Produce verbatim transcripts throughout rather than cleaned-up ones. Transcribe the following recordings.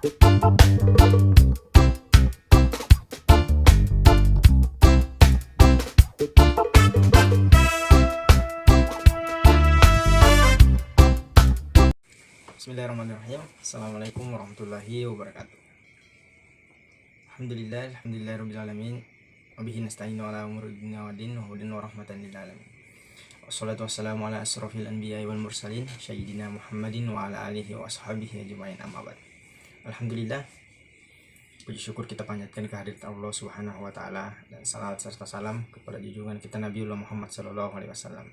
Bismillahirrahmanirrahim. Assalamualaikum warahmatullahi wabarakatuh. Alhamdulillah, alhamdulillah rabbil alamin. Wa bihi nasta'inu ala umuri dunya waddin, wa hudan wa rahmatan lil alamin. Wassalatu wassalamu ala asrafil anbiya'i wal mursalin, sayyidina Muhammadin wa ala alihi wa ashabihi ajma'in, amma ba'd. Alhamdulillah, puji syukur kita panjatkan kehadirat Allah Subhanahu wa Ta'ala, dan salawat serta salam kepada junjungan kita Nabiullah Muhammad sallallahu alaihi wasallam.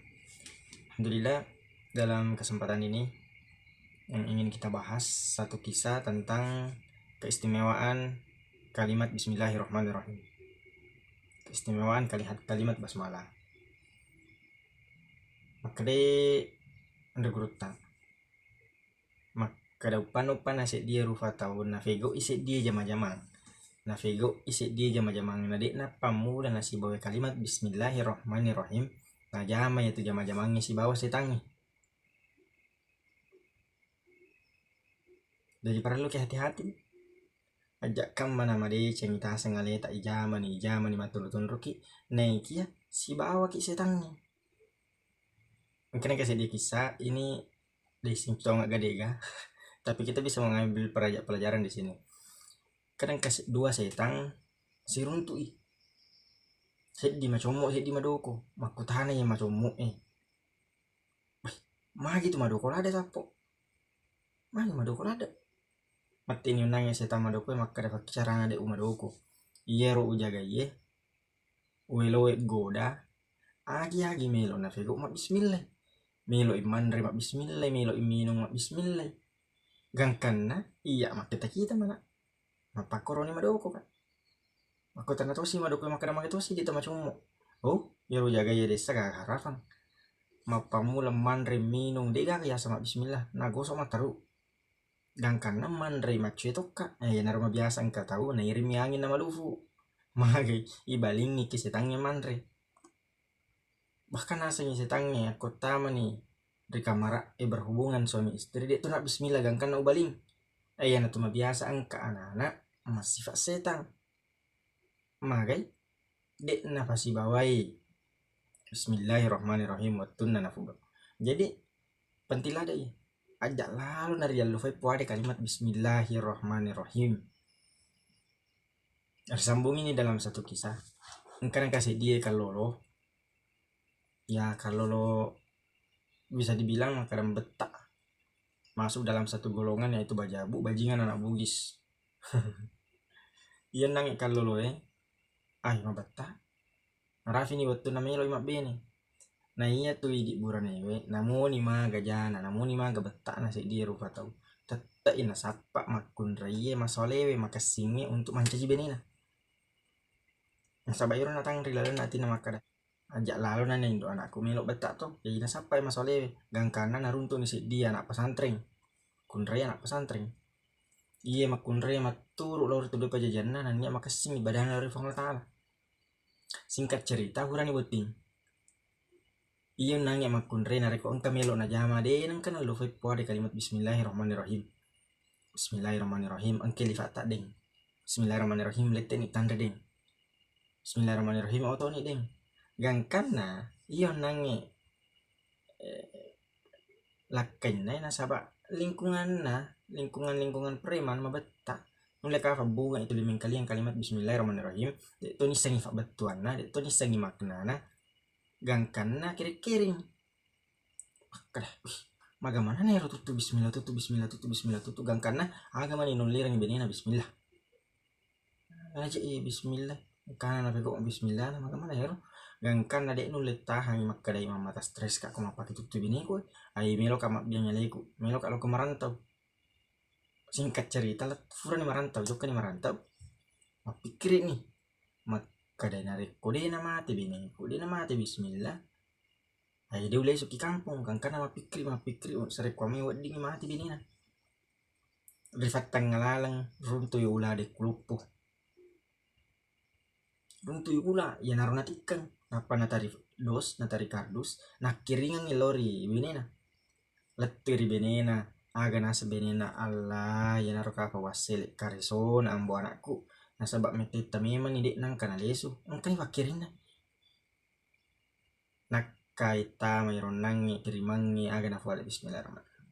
Alhamdulillah, dalam kesempatan ini yang ingin kita bahas satu kisah tentang keistimewaan kalimat Bismillahirrahmanirrahim. Keistimewaan kalihat-, kalimat basmalah. Makkeda anre gurutta, makkeda uppanna-uppanna seddie rufa tau, nafegau'i seddie jama-jamang. Nafegau'i seddie jama-jamang, na de'na pammula nasibawa kalimat Bismillahirrahmanirrahim, najama iyatu jama-jamangnge sibawa setangnge. Jadi parelluki hati-hati. Ajja kamma namadeceng taseng aleta, ijamani, ijamani, mattunru-tunruki, naikia sibawaki setangnge. Engkana engka seddi kisah, ini dissing tonga gadega, tapi kita bisa mengambil peraja-, pelajaran di sini. Kadang engka se-, dua setang siruntu'i. Seddi macommo, seddi madoko. Makkutanai macommo e, "Weh, magi tu madoko ladde sappo? Magi madoko ladde?" Matteni onnangnge setang madoko e makkeda, "Fakki carana de' umadoko. Iyaro ujagaiye, ueloe goda, agi-agi melo nafegau mabbismillah. Melo i manre mabbismillah, melo i minung mabbismillah. Gangkanna iya makkita-kita mana." Mappakkoroni madoko, Kak. Makkutanna tosi madoko, makkeda magi tosi de' tamacommo. Oh, iyaro jaga iya dessa gaga harapang. Mappammula manre minung, de' gaga yaseng mabbismillah, nagosok matteru. Gangkanna manre maccue tokka. Eh, iyanaro mabiasa engka tau nairimmi angin namalufu. Magai ibalingngi ki setangnge manre. Bahkan nasengngi setangnge akko tamani ri kamara e berhubungan suami istri, de' to nabbismillah gangkanna ubaling. Eh, iyanatu mabiasa engka anana massifa setang. Magai de' napasibawai Bismillahirrahmanirrahim wettunna nafugau. Jadi penting ladde i. Ajja lalo nariallufai puade kalimat Bismillahirrahmanirrahim. Risambungi ni dalam satu kisah. Engka nengka seddie kallolo. Ya, kallolo bisa dibilang makkeda betta. Masuk dalam satu golongan, yaitu bajabu, bajingan, anak Bugis. Iya nangnge kallolo e, ai mabetta. Narafini wettunna melo i mabbene. Na iya tu idi buranewe, namoni maga jana, namoni maga bettana seddie rupa tau, tette'i nasappa makkunraie masolewe, makessingnge untuk mancaji benena. Nasaba iro natanre lalenna atinna makkeda, "Ajja lalo nana indo anakku melo betta to." Jaji nasappai masolewe, gangkanna naruntu'ni seddie anak pesantren. Kunrai anak pesantren. Iye makkunrai matturu lao ri tudu pajajianna, nennia makessingngi badanna lao ri Puang Allah Taala. Singkat cerita, purani botting. Iya nangnge makkunrai narekko engka melo najama, de' nengka nallufai puade kalimat Bismillahirrahmanirrahim. Bismillahirrahmanirrahim, engka lifa' ta deng. Bismillahirrahmanirrahim, lette'ni tanre deng. Bismillahirrahmanirrahim, otoni deng. Gangkanna iya nangnge, eh, lakkainna, nasaba lingkunganna, lingkungan-lingkungan preman mabetta. Nulle ka fabbunga itu limengkaliang kalimat Bismillahirrahmanirrahim, de' to nissengi fabbettuanna, de' to nissengi maknana, gangkanna kering-kering. Makkeda, "Wih, maga manana ero tuttu bismillah, tuttu bismillah, tuttu bismillah, tuttu," gangkanna aga mani nullirengngi benena bismillah. Aja iya bismillah. Engkana napegau bismillah, na maga maneng ero. Gangkanna de' nulle tahangi makkedai mammata stres ka ko mappake tuttu bineku. Ai melo ka mabbiang aleku, melo ka lao ko marantau. Singkat cerita, let-, furani marantau, jokkani marantau. Mappikkiri ni. Makkedai narekko de' namate bineku, de' namate bismillah, ai de' ulesu ki kampong, gangkanna mappikkiri, mappikkiri, sarekkuammi weddingngi mate binena. Rifattangnga laleng, runtui ula de' kuluppu. Runtui ula, iyanaro natikkeng, nappa natari dos, natari kardus, nakkiringengngi lao ri benena. Lettui ri benena, Aga naseng benena, "Allah, iyanaro kapa wassele karesona ambo anakku, nasaba mettetta memanni de nangka nalesu, engkani fakkirinna." Nakkai tama ironnangnge kirimangnge aga nafuada, bismillahirrahmanirrahim.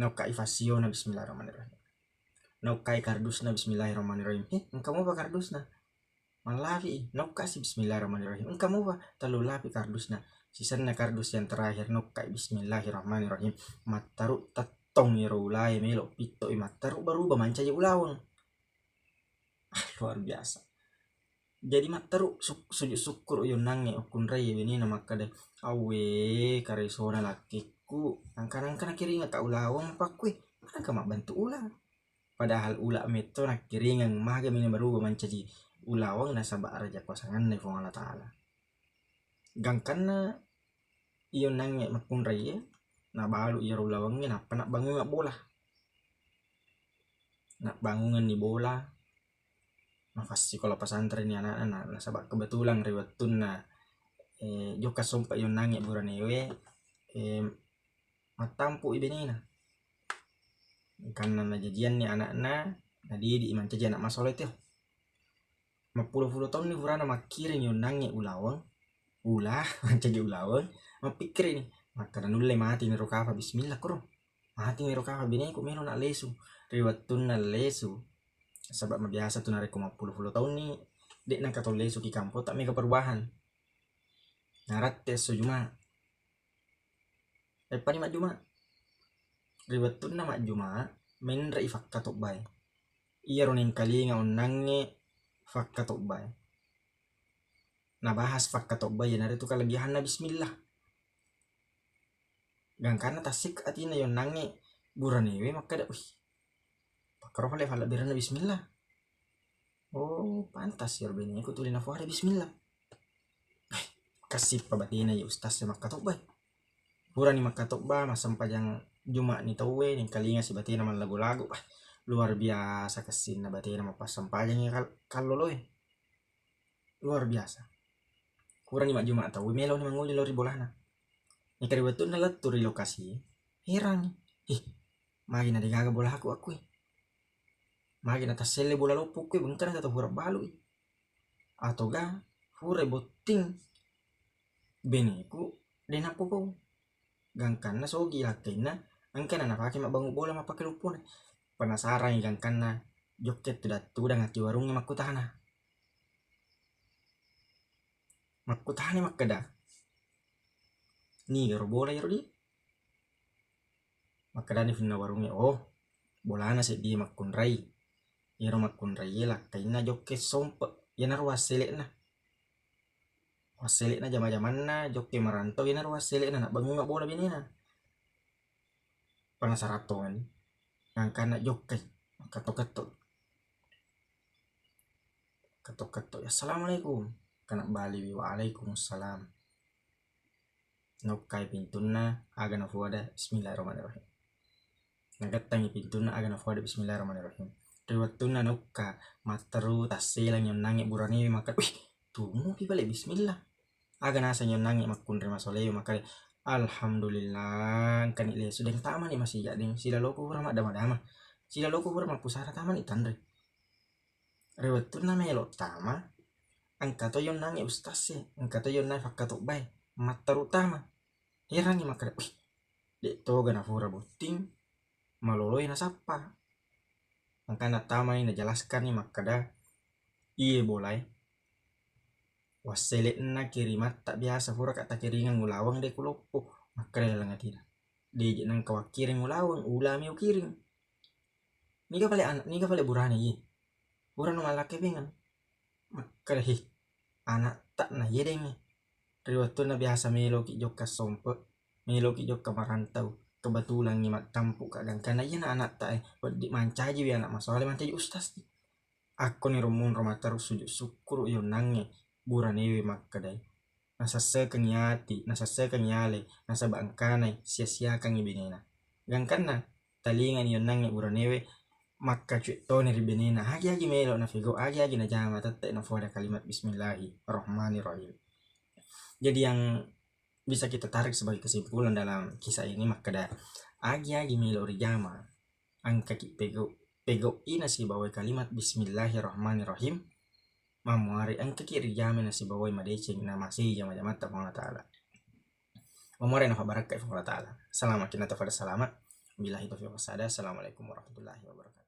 Naukkai fassiona, bismillahirrahmanirrahim. Naukkai kardusna, bismillahirrahmanirrahim. Eh, engka mopa kardusna? Mallapi i, naukka si bismillahirrahmanirrahim. Engka mopa? Tellu lapi kardusna. Sisenna kardus yang terakhir, naukkai bismillahirrahmanirrahim. Mattaru tettong iro ulae melo pitto i mattaru, baruba mancaji ulaweng. Ah, luar biasa. Jadi mattaru suk-, sujud syukur yonnangnge makkunrai benena makkeda, "Awwe, karesona lakkikku, nangka-nangka nakiringeng ka ulaweng pakkui, maka mabbantu ulang." Padahal ula metto nakkiringeng, magami baruba mancaji ulaweng nasaba raja kuasanganna Puang Allah Taala. Gangkanna iyonnangnge makkunraie, nabalu iyaro ulawengnge nappa nabbangungeng bola. Nabbangungenni bola, nafassikola pesantrenni anakna, na-, nasaba kebetulan ri wettunna, eh, jokka sompa iyonnangnge buranewe, eh, mattampu i benena. Engkanna najajianni anakna, nadidi i mancaji anak masoleh tio. Mappulo-pulo taunni furana makkiring yonnangnge ulaweng, ula, mancaji ulaweng, mappikkirini, makkeda, "Nulle mati niro kapa, bismillah koro. Mati niro kapa beneku, melo nak lesu." Ri wettunna lesu, saba mabiasa tu narekko mappulo-pulo taunni, de nangka tau lesu ki kampong, tak mega perubahan. Naratte esso Juma. Eppani majjuma. Ri wettunna majjuma, menre i fakkatobbae. Iyaro nengkalinga onnangnge fakkatobbae. Nabahas fakkatobbae, iyanaritu kalebihanna bismillah. Gangkanna tassik atinna yonnangnge buranewe makkeda, "Wih, pakkaro fale fallebbirenna bismillah." Oh, pantas iyaro beneku tuli nafuada bismillah. Eh, kessippa batena iya ustaz e makkatobba. Purani makkatobba, massempajang Juma ni tauwe, nengkalinga si batena mallago-lago. Ah, luar biasa kessinna batena mappassempajang iya kal-, kalloloe. Luar biasa. Purani majjuma tauwe, meloni manguju lao ri bolana. Nengka ri wettunna lettu ri lokasi, herangi. Ih, magi na degaga bolaku akkui. Magi na tasselle bola loppo kui, bengkana tau pura balui. Atoga pura botting beneku de nappopau. Gangkanna sogi lakkainna engkana napake mabbangu bola mappake loppona. Penasarangi gangkanna jokke tudang-tudang ati warungnge makkutana. Makkutana makkeda, "Nigaro bola iyaro di?" Makkedani finna warungnge, "Oh, bolana seddie makkunrai. Iyaro makkunraie lakkainna jokke sompe, iyanaro wassele'na. Wassele'na jama-jamanna jokke marantau, iyanaro wassele'na nabbangunga bola benena." Penasaran tongeng, gangkanna jokkai, makketto-ketto. Ketto-ketto, "Assalamualaikum." Kana baliwi, "Waalaikumsalam." Naukkai pintunna, aga nafuada, "Bismillahirrahmanirrahim." Nagettangi pintunna, aga nafuada, "Bismillahirrahmanirrahim." Ri wettunna naukka, matteru tasselangi onnangnge buranewe makkeda, "Wih, tumupi pale bismillah." Aga nasengngi onnangnge makkunrai masolewe makkeda, "Alhamdulillah, engkani lesu, deng tamani masija, deng silaloku pura maddama-dama. Silaloku pura mappusara tamani tanre." Ri wettunna melo tama, engka to yonnangnge ustaz e, engka to yonnangnge fakkatobbae, matteru tama. Herangngi makkeda, "Wih, de toga nafura botting, maloloi nasappa." Engkana tamani najelaskanni makkeda, "Iye bolae, wassele'na kirimatta biasa, puraka takiringeng ulaweng de kuloppo." Makkeda laleng atina, "De je nengka wakkiring ulaweng, ulami ukiring. Niga pale ana-, niga pale burane iye? Purano mallakkepengeng." Makkeda, "He, anatta na iye dengnge. Ri wettunna biasa meloki jokka sompe, meloki jokka marantau, kebetulangngi mattampuka, gangkanna iyana anatta e, wedding mancajiwi anak masoleh, mancaji ustaz ni." Akkoniro monro matteru sujud sukkuru yonnangnge buranewe makkedai, nasessekengngi ati, nasessekengngi ale, nasaba engkanai sia-siakengngi benena. Gangkanna talingani yonnangnge buranewe, makkacue toni ri benena, agi-agi melo nafego, agi-agi najama, tette nafoda kalimat bismillahirrahmanirrahim. Jadi yang bisa kita tarik sebagai kesimpulan dalam kisah ini makkeda, agi-agi melo rijama engkaki pegau, pegau'i nasibawai kalimat bismillahirrahmanirrahim, mamuare engkaki rijama nasibawai madeceng namasei jama-jamatta Puang Allah Ta'ala. Mamuare nafabarakkai Puang Allah Ta'ala. Salama kinna tapada salama. Billahi taufiq wassadah. Assalamualaikum warahmatullahi wabarakatuh.